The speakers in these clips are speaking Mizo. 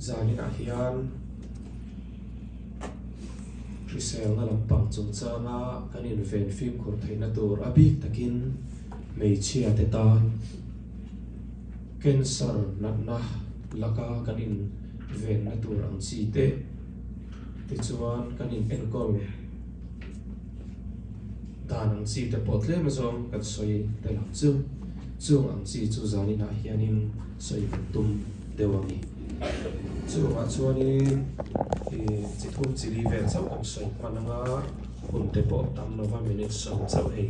Zaninah hian hriselna lampang chungchanga kan inven fimkhur theihna tur a bik takin hmeichhiate tan cancer natna laka kan invenna tur ang chi te tichuan kan in enkawl dan ang chi te pawh tlem azawng kan sawi tel ang chu. Chung ang chi chu zaninah hianin sawi kan tum deuh a ni. Chungah chuanin ih chi thum chi li vel chauh kan sawi hman anga hun te pawh tam lova minute sawm chauh hei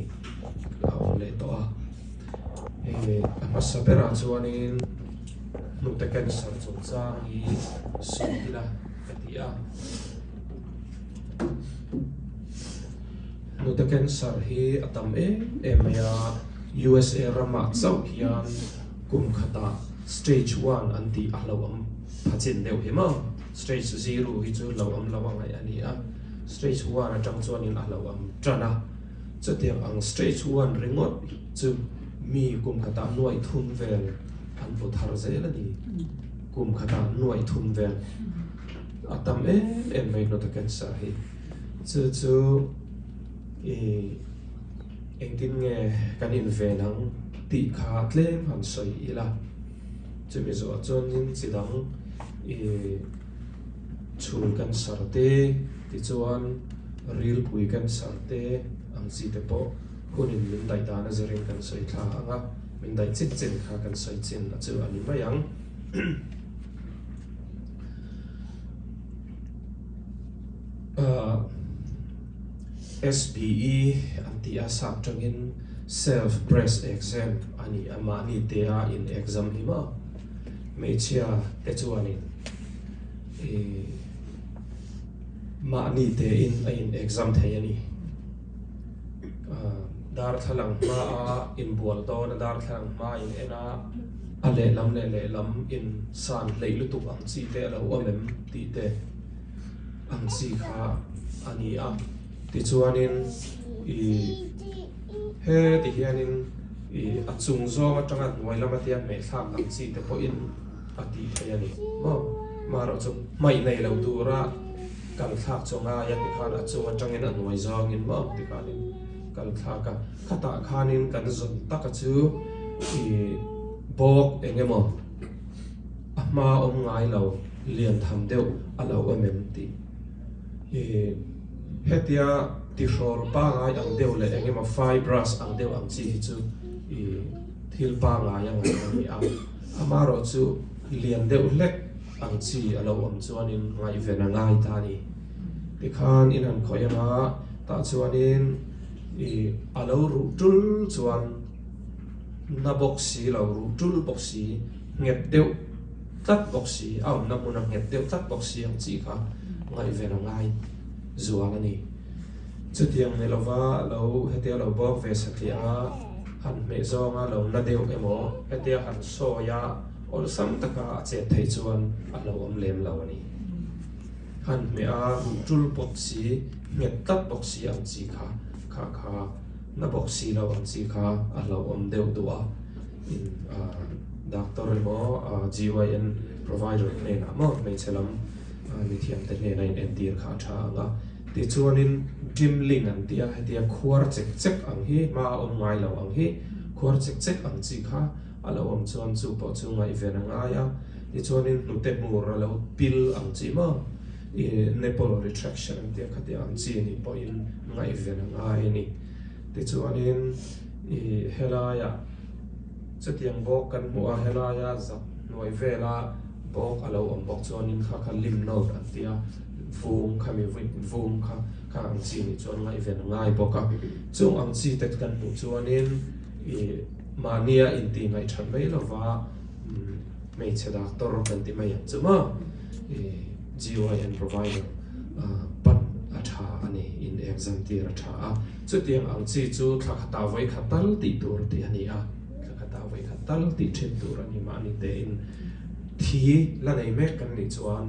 a awm leh tawh a. Hei a hmasa berah chuanin hnute cancer chungchang hi sawi ila ka ti a. Hnute cancer hi a tam em em mai a, USA ramah chauh hian kum khatah stage one an tih a hlauhawm pha chin deuh hi maw? Stage zero hi chu hlauhawm lo a ngaih a ni a, stage one atang chuanin a hlauhawm tan a, chutiang ang stage one ringawt chu mi kum khatah nuaih thum vel an hmu thar zel a ni, kum khatah nuaih thum vel a tam em em mai hnute cancer hi. Chu chu i engtin nge kan inven ang tih kha tlem han sawi ila. Chumi zawh chuanin chi dang i chhul cancer te tichuan rilpui cancer te ang chi te pawh hunin min daih dan a zirin kan sawi thla ang a, min daih chin chin kha kan sawi chin a chu a ni mai ang. SBE an tih a sap tangin Self Breast Exam a ni a, mahni te a in exam hi maw hmeichhia te chuanin ih mahni te in a in exam thei a ni. Darthlalang hmaa inbual dawn a darthlalang hmaa in en a, a lehlam leh lehlam in san hleih lutuk ang chi te a lo awm em tih te ang chi kha a ni a. Tichuanin ih he ti hianin ih a chung zawng atanga hnuai lama tia hmeh thlak ang chi te pawhin a tih theih a ni maw. Marawh chu hmaih nei lo tura kal thlak chu ngai a tikhan a chung atangin a hnuai zawngin maw tikhanin kal thlak a, khatah khanin kan zawn taka chu ih bawk eng emaw a hma awm ngai lo lian tham deuh a lo awm em tih ih hetia tihrawl pangai ang deuh leh eng emaw fibrous ang deuh ang chi hi chu ih thil pangai a ngaih a ni a, amaherawh chu lian deuh hlek ang chi a lo awm chuanin ngaihven a ngai ta a ni. Tikhan in han khawih anga tah chuanin ih a lo ruh tul chuan na bawk si lo ruh tul bawk si nghet deuh tlat bawk si a awmna hmuna nghet deuh tlat bawk si ang chi kha ngaihven a ngai zual a ni. Chutiang ni lova lo hetia lo bawk ve satliah a han hmeh zawnga lo na deuh emaw hetia han sawi a Awlsam taka a chet theih chuan a lo awm lem lo a ni. Han hmeh a, ruh tul bawk si, nghet tlat bawk si ang chi kha, kha kha na bawk si lo ang chi kha a lo awm deuh duh a. In doctor emaw GYN provider hnenah maw hmeichhe lam mithiamte hnena in entir kha a tha ang a. Tichuanin dimling an ti a, hetia khuar chek chek ang hi, hma a awm ngai lo ang hi, khuar chek chek ang chi kha A lo awm chuan chu pawh chu ngaihven a ngai a, tichuanin hnute hmur a lo pil ang chi maw, ih nipple retraction an tih a khatiang ang chi nih pawhin ngaihven a ngai a ni. Tichuanin ih helaiah chutiang bawk kan hmuh a, helaia zak hnuai vela bawk a lo awm bawk chuanin kha kha lymph node an tih a, vung khami vung kha kha ang chi nih chuan ngaihven a ngai bawk a. Chung ang chi te kan hmuh chuanin ih. Mahnia intih ngaihthat mai lova hmeichhe doctor kan ti mai ang chu maw GYN provider pan a tha a ni, in exam tir a tha a, chutiang ang chi chu thla khatah vawi khat tal tih tur tih a ni a, thla khatah vawi khat tal tih thin tur a ni mahni tein thi la nei mek kan nih chuan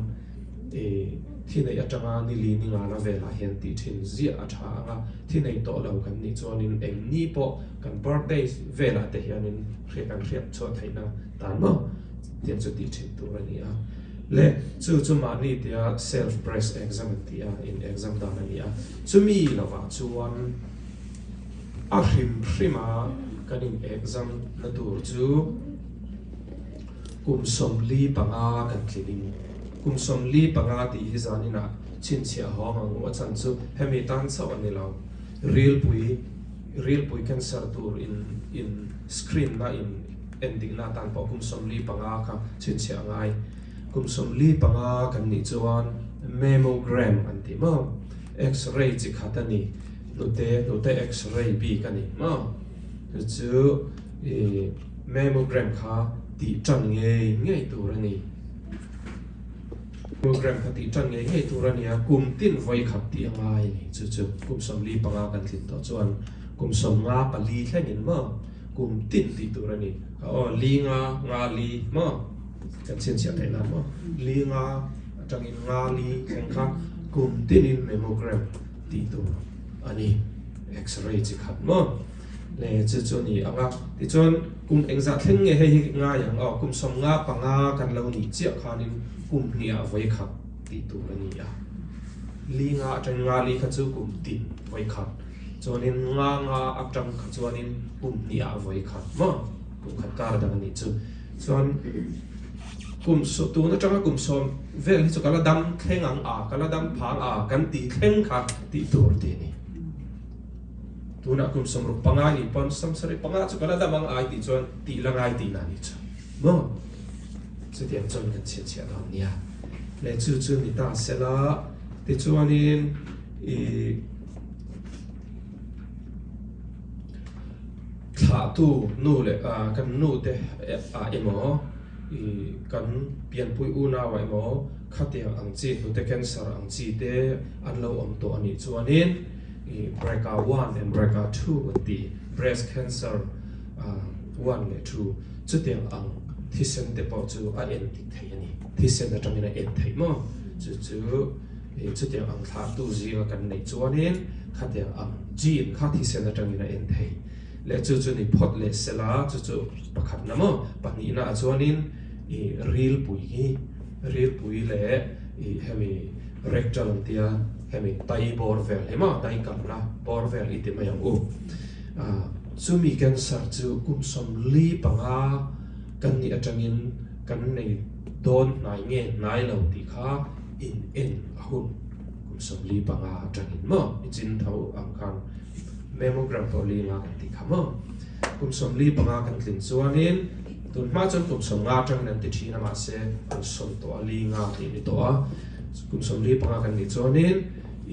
thi neih atanga ni li ni ngana velah hian tih thin ziah a tha ang a, thi nei tawh lo kan nih chuanin eng ni pawh Kan birthday velah te hianin hriat kan hriat chhuah theihna tan maw tiang chu tih thin tur a ni a. Le chu chu mahni tia self breast exam an ti a, in exam dan a ni a. Chumi lovah chuan a hrim hrima kan in exam na tur chu kum 45 kan tlin in kum 45 tih hi zan inah chhinchhiah hawng ang u a chhan chu hemi tan chauh a ni lo. Rilpui rilpui cancer tur in in screen na in en dikna atan pawh kum 45 kha chhinchhiah a ngai. Kum 45 kan nih chuan mammogram an tih maw? X-ray chi khat a ni. Hnute hnute X-ray bik a ni maw? Chu chu ih mammogram kha tih tan ngei ngei tur a ni. Mammogram kha tih tan ngei ngei tur a ni a, kum tin vawi khat tih a ngai a ni. Chu chu kum 45 kan tlin tawh chuan kum 54 thlengin maw? Kum tin tih tur a ni. Aw li nga nga li maw? Kan chhinchhiah theih nan maw? Li nga atangin nga li thleng kha kum tinin mammogram tih tur a ni. X-ray chi khat maw? Le chu chu a ni ang a. Tichuan kum engzah thleng nge hei hi ngai ang aw? Kum 55 kan lo nih chiah khanin kum hniah vawi khat tih tur a ni a. Li nga atangin nga li kha chu kum tin vawi khat. Chuanin nga nga atang kha chuanin kum hniah vawi khat maw? Kum khat kar dang a nih chu. Chuan kum tun atanga kum sawm vel hi chu ka la dam thleng ang a, ka la dam phang a kan tih thleng kha tih tur tih a ni. Tunah kum 65 nih pawn 75 chu ka la dam ang ai tih chuan tih la ngai tihna a nih chu maw? Chutiang chuan kan chhiatchhiah dawn nia. Le chu chu ni ta sela tichuanin ih Thlahtu nu leh kan nu te ah emaw ih kan pianpui unau ah emaw khatiang ang chi hnute cancer ang chi te an lo awm tawh a nih chuanin ih BRCA one and BRCA two an ti breast cancer one leh two chutiang ang thisen te pawh chu a en dik thei a ni thisen atangin a en theih maw chu chu Ih chutiang ang thlahtu zinga kan neih chuanin khatiang ang gene kha thisen atangin a en thei. Leh chu chu ni phawt leh sela chu chu pakhatna maw pahnihna ah chuanin ih rilpui hi rilpui leh ih hemi rectal ang tia hemi tai bawr vel hi maw tai kalna bawr vel i ti mai ang u. Ah chumi cancer chu kum 45 kan nih atangin kan nei dawn hnai nge hnai lo tih kha in en a hun kum 45 atangin maw i chin tho ang khan mammogram pawh li nga kan tih kha maw kum 45 kan tlin chuanin tun hma chuan kum 50 atangin an ti thin a mahse an sawn tawh a li nga tih a ni tawh a kum 45 kan nih chuanin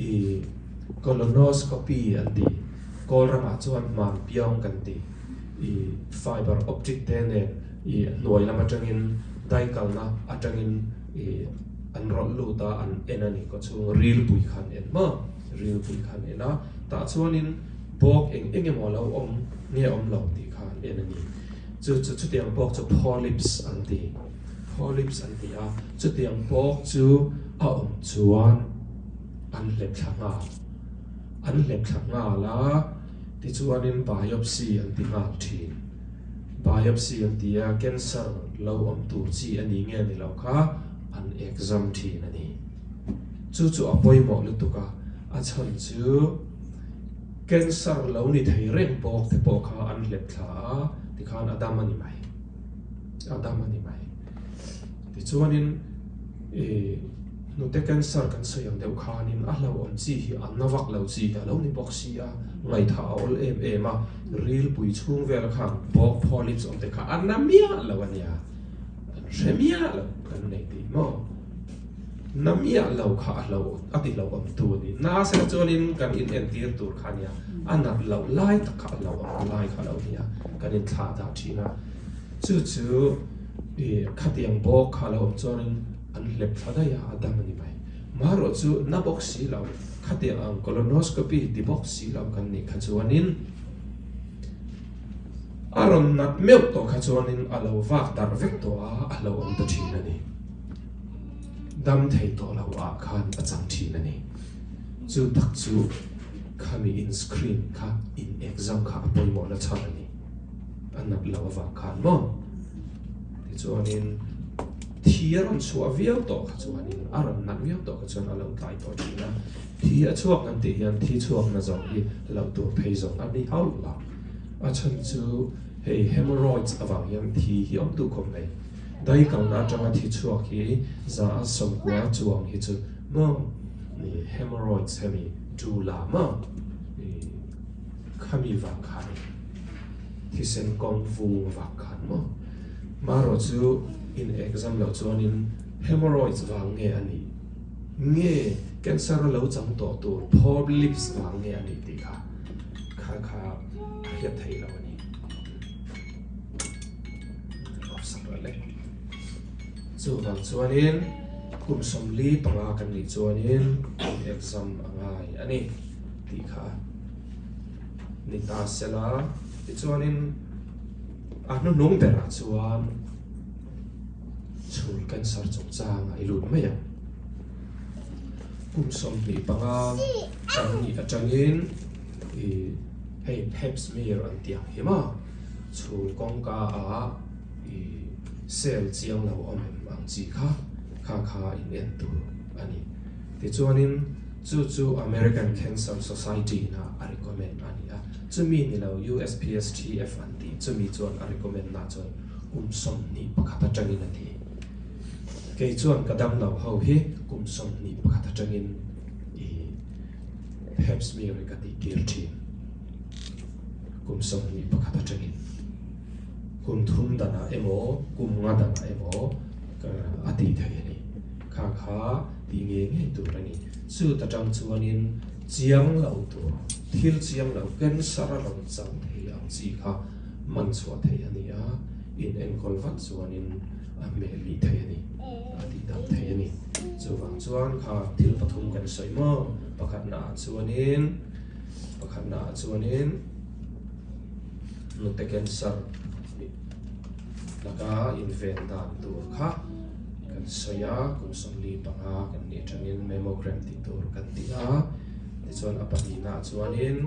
i colonoscopy an ti kawl ramah chuan hman piang kan ti i fiber optic te nen i hnuai lam atangin daikalna atangin I an rawlh lut a, an en a ni kaw chhung rilpui kha an en maw? Rilpui kha an en a, tah chuanin bawk eng eng emaw a lo awm nge awm lo tih kha an en a ni. Chu chu chutiang bawk chu polyps an ti, polyps an ti a, chutiang bawk chu a awm chuan an hlep thla nghal, an hlep thla nghal a, tichuanin biopsy an ti nghal thin. Biopsy an ti a, cancer lo awm tur chi a ni nge ni lo kha an exam thin a ni. Chu chu a pawimawh lutuk a, a chhan chu cancer lo ni thei reng bawk te pawh kha an hlep thla a, tikhan a dam a ni mai, a dam a ni mai. Tichuanin ih hnute cancer kan sawi ang deuh khanin a hlauhawm chi hi a na vak lo chi hi a lo ni bawk si a, ngaihthah a awl em em a, rilpui chhung vel khan bawk polyps awm te kha a na miah lo a nia, kan hre miah lo kan nei tih maw? Na miah lo kha a hlo a ti hlauhawm tu a ni. Na sela chuanin kan inentir tur kha a nia, a nat loh lai tak kha a hlauhawm lai kha a lo nia, kan inthlah dah thin a, chu chu. I khatiang bawk kha lo awm chuanin an hlep thla daih a, a dam a ni mai. Marawh chu na bawk si lo, khatiang ang colonoscopy ti bawk si lo kan nih kha chuanin a rawn nat meuh tawh kha chuanin a lo vak darh vek tawh a, a lo awm ta thin a ni. Dam thei tawh lo ah khan a chang thin a ni. Chu tak chu khami in screen kha in exam kha a pawimawh na chhan a ni. A nat lo avang khan maw? Tichuanin. Thi a rawn chhuah viau tawh kha chuanin, a rawn nat viau tawh kha chuan a lo tlai tawh thin a. Thi a chhuak kan tih hian thi chhuakna zawng hi lo tur phei zawng a ni hauh lo. A chhan chu hei hemorrhoids avang hian thi hi awm duh khawp mai. Daikalna atanga thi chhuak hi 90% chuang hi chu maw hemorrhoids hemi tula maw khami vang khan thisen kawng vung vang khan maw marawh chu in exam loh chuanin hemorrhoids vang nge a nih nge cancer a lo chang tawh tur polyps vang nge a nih tih kha kha kha a hriat theih loh a ni. Chuvang chuanin kum 45 kan nih chuanin exam a ngai a ni tih kha ni ta sela. Tichuanin a hnuhnung berah chuan chhul cancer chungchang a i lut mai ang. Kum 25 kan nih atangin ih hei pap smear an tih ang hi maw? Chhul kawngka ah i cell chiang lo awm em ang chi kha kha kha in en tur a ni. Tichuanin chu chu American Cancer Society ina a recommend a ni a, chumi ni lo USPSTF an tih chumi chuan a recommend na chuan kum 21 atangin a ti. Kei chuan ka dam lo ho hi kum 21 atangin i Pap smear hi ka tih tir thin. Kum 21 atangin kum thum danah emaw kum nga danah emaw a tih theih a ni. Kha kha tih ngei ngei tur a ni. Chut atang chuanin chiang lo tur, thil chiang lo, cancer a rawn chang thei ang chi kha man chhuah theih a ni a, in enkawl vat chuanin a hmeh lih theih a ni, a tih dam theih a ni. Chuvang chuan kha thil pathum kan sawi maw? Pakhatnaah chuanin Pakhatnaah chuanin hnute cancer laka inven dan tur kha kan sawi a, kum 45 kan nih atangin mammogram tih tur kan ti a. Tichuan a pahnihnaah chuanin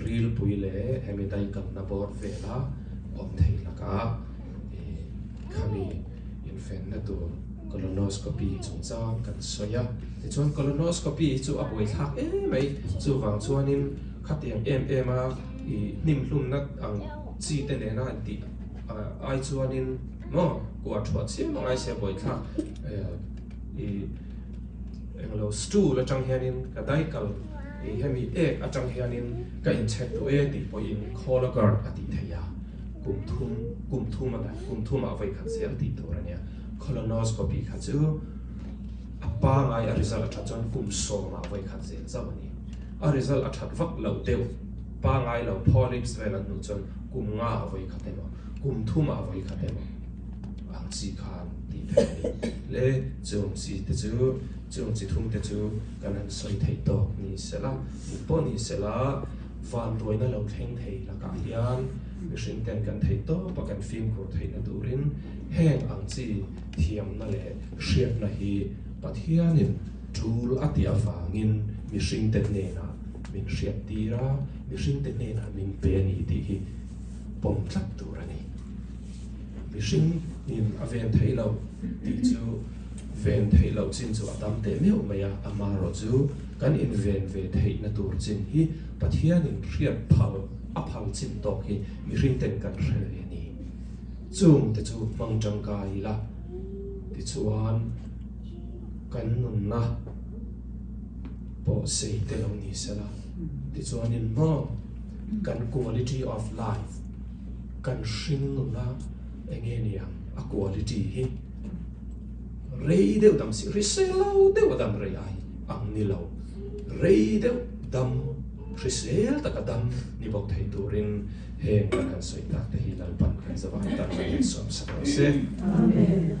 rilpui leh hemi daikalna bawr vela awm thei laka khami infenna tur colonoscopy chungchang kan sawi a. Tichuan colonoscopy hi chu a buaithlak em mai, chuvang chuanin khatiang em em a ih hnimhlumna ang chi te nena an tih ai chuanin maw kua thuah chiam a ngai sia buaithlak ih englo stool atang hianin ka daikal ih hemi ek atang hianin ka inchhek duh e tih pawhin Cologuard a tih theih a. Kum thum kum thum a kum thumah vawi khat zel tih tur a nia. Colonoscopy kha chu a pangai a result a that chuan kum sawmah vawi khat zel chauh a ni. A result a that vak loh deuh pangai lo polyps vel an hmuh chuan kum nga a vawi khat emaw kum thumah vawi khat emaw ang chi khan tih theih a ni. Le chung chi te chu chung chi thum te chu kan han sawi theih tawk ni sela pawh ni sela. Vanduaina lo thleng thei lakah hian mihring ten kan theih tawp a kan fimkhur theihna turin heng ang chi thiamna leh hriatna hi Pathianin tul a tih avangin mihringte hnenah min hriattir a, mihringte hnenah min pe a ni tih hi pawm tlat tur a ni. Mihringin a ven theih loh tih chu ven theih loh chin chu a tam teh meuh mai a, amaherawhchu kan inven ve theihna tur chin hi Pathianin hriat phal a phal chin tawk hi mihringten kan hre ve a ni. Chungte chu hmang tangkai ila tichuan kan nunna pawh sei te lo ni sela tichuanin maw kan quality of life Kan hring nuna eng nge ni ang a quality hi rei deuh dam si hrisel lo deuh a dam rei ai ang ni lo rei deuh dam hrisel taka dam ni bawk thei turin heng kan han sawi tak te hi Lalpan kan zavai tan a min sawm sak rawh se. Amen.